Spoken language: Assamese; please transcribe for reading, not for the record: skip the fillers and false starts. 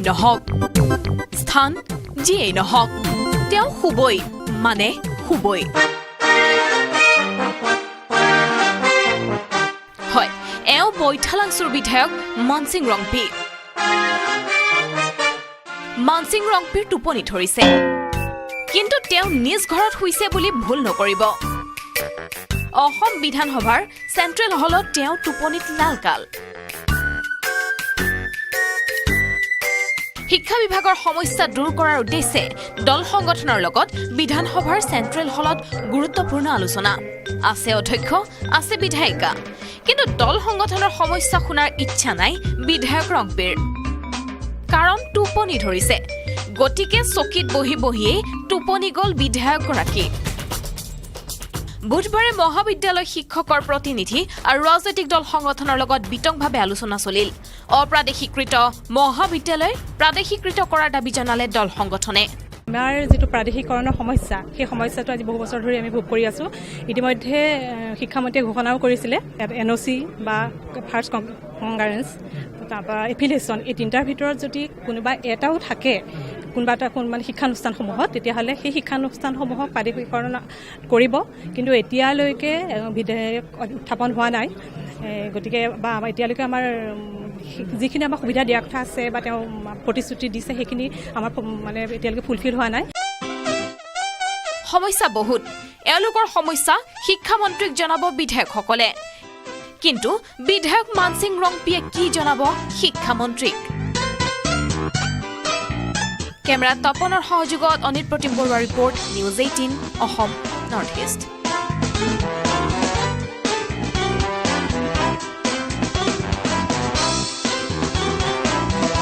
নহওক, স্থান যিয়েই নহওক, তেওঁ শুবই মানে শুবই। হয়, এওঁ বৈঠালাংচুৰ বিধায়ক মানসিং ৰংপি। মানসিং ৰংপিৰ টোপনি ধৰিছে, কিন্তু তেওঁ নিজ ঘৰত শুইছে বুলি ভুল নকৰিব। অসম বিধানসভাৰ চেণ্ট্ৰেল হলত তেওঁ টোপনিত লালকাল। শিক্ষা বিভাগৰ সমস্যা দূৰ কৰাৰ উদ্দেশ্যে দল সংগঠনৰ লগত বিধানসভাৰ চেণ্ট্ৰেল হলত গুৰুত্বপূৰ্ণ আলোচনা। আছে অধ্যক্ষ, আছে বিধায়িকা, কিন্তু দল সংগঠনৰ সমস্যা শুনাৰ ইচ্ছা নাই বিধায়ক ৰংপিৰ। কাৰণ টোপনি ধৰিছে, গতিকে চকীত বহি বহিয়েই টোপনি গ'ল বিধায়কগৰাকী। বুধবাৰে মহাবিদ্যালয় শিক্ষকৰ প্ৰতিনিধি আৰু ৰাজনৈতিক দল সংগঠনৰ লগত বিতংভাৱে আলোচনা চলিল। অপ্ৰাদেশীকৃত মহাবিদ্যালয় প্ৰাদেশীকৃত কৰাৰ দাবী জনালে দল সংগঠনে। আমাৰ যিটো প্ৰাদেশিকৰণৰ সমস্যা, সেই সমস্যাটো আজি বহু বছৰ ধৰি আমি ভোগ কৰি আছোঁ। ইতিমধ্যে শিক্ষামন্ত্ৰীয়ে ঘোষণাও কৰিছিলে NOC বা ফাৰ্ষ্ট কংকাৰেঞ্চ, তাৰপৰা এফিলিয়েশ্যন, এই তিনিটাৰ ভিতৰত যদি কোনোবা এটাও থাকে কোনোবা এটা কোন মানে শিক্ষানুষ্ঠানসমূহত, তেতিয়াহ'লে সেই শিক্ষানুষ্ঠানসমূহক প্ৰাদেশিকৰণ কৰিব। কিন্তু এতিয়ালৈকে বিধেয়ক উত্থাপন হোৱা নাই। গতিকে বা এতিয়ালৈকে আমাৰ যিখিনি আমাক সুবিধা দিয়াৰ কথা আছে বা তেওঁ প্ৰতিশ্ৰুতি দিছে, সেইখিনি আমাৰ মানে এতিয়ালৈকে ফুলফিল হোৱা নাই। সমস্যা বহুত। এওঁলোকৰ সমস্যা শিক্ষামন্ত্ৰীক জনাব বিধায়কসকলে, কিন্তু বিধায়ক মানসিং ৰংপিয়ে কি জনাব শিক্ষামন্ত্ৰীক? কেমেৰাত তপনৰ সহযোগত অনিত প্ৰতিম বৰুৱাৰ report, news 18, Assam north east.